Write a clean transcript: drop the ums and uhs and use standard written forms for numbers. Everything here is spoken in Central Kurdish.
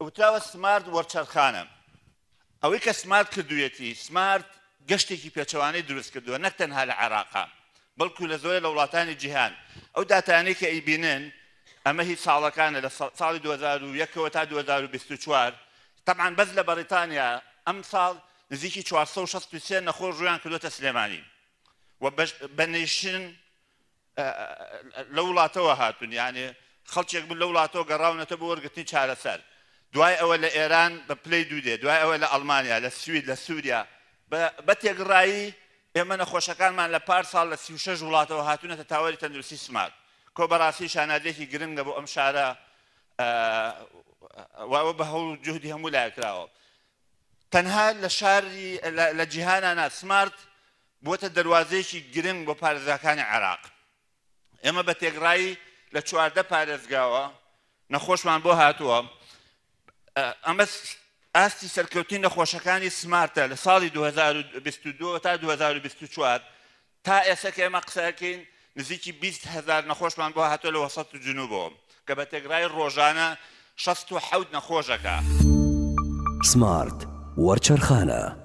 وتراوە سمارت وەرچەرخانە. ئەوەی کە سمارت کردوویەتی، سمارت گەشتێکی پێچەوانەی دروست کردووە، نەک تەنها لە عێراقا بەڵکو لە زۆرێ لە وڵاتانی جیهان. ئەو داتایانەی کە ئەیبینن ئەمە هی ساڵەکانە لە ساڵی 2001 ەوە تا 2024، تەبعەن بەس لە بەڕیتانیا ئەم ساڵ نزیکی 463 نەخۆش ڕوویان کردووەتە سلێمانی و بە nation لەو وڵاتەوە هاتوون، یانێ خەڵکێک بوون لەو وڵاتەوە گەڕاونەتە بۆ وەرگرتنی چارەسەر. دوای ئەوە لە ئێران بە پلەی دوو دێ، دوای ئەوە لە ئەڵمانیا، لە سوید، لە سووریا. بە تێگڕایی ئێمە نەخۆشەکانمان لە پار ساڵ لە 36 وڵاتەوە هاتوونەتە تاوەری تەندروستی سمارت. کۆ بەڕاستی شانازییەکی گرنگە بۆ ئەم شارە و ئەوە بە هەوڵ و جوهدی هەموو لایەک کراوە. تەنها لە شاری لە جیهانا نا، سمارت بووەتە دەروازەیەکی گرنگ بۆ پارێزگاکانی عێراق. ئێمە بە تێکڕایی لە 14 پارێزگاوە نەخۆشمان بۆ هاتووە. ئەمە ئاستی سەرکەوتنی نەخۆشەکانی سمارتە لە ساڵی 2022 تا 2024. تا ئێستا کە ئێمە قسەکەین نزیکی 20 هەزار نەخۆشمان بۆ هاتووە لە وەسەت و جنوبەوە کە بە تێکڕایی ڕۆژانە 67 نەخۆشەکە. سمارت وەرچەرخانە.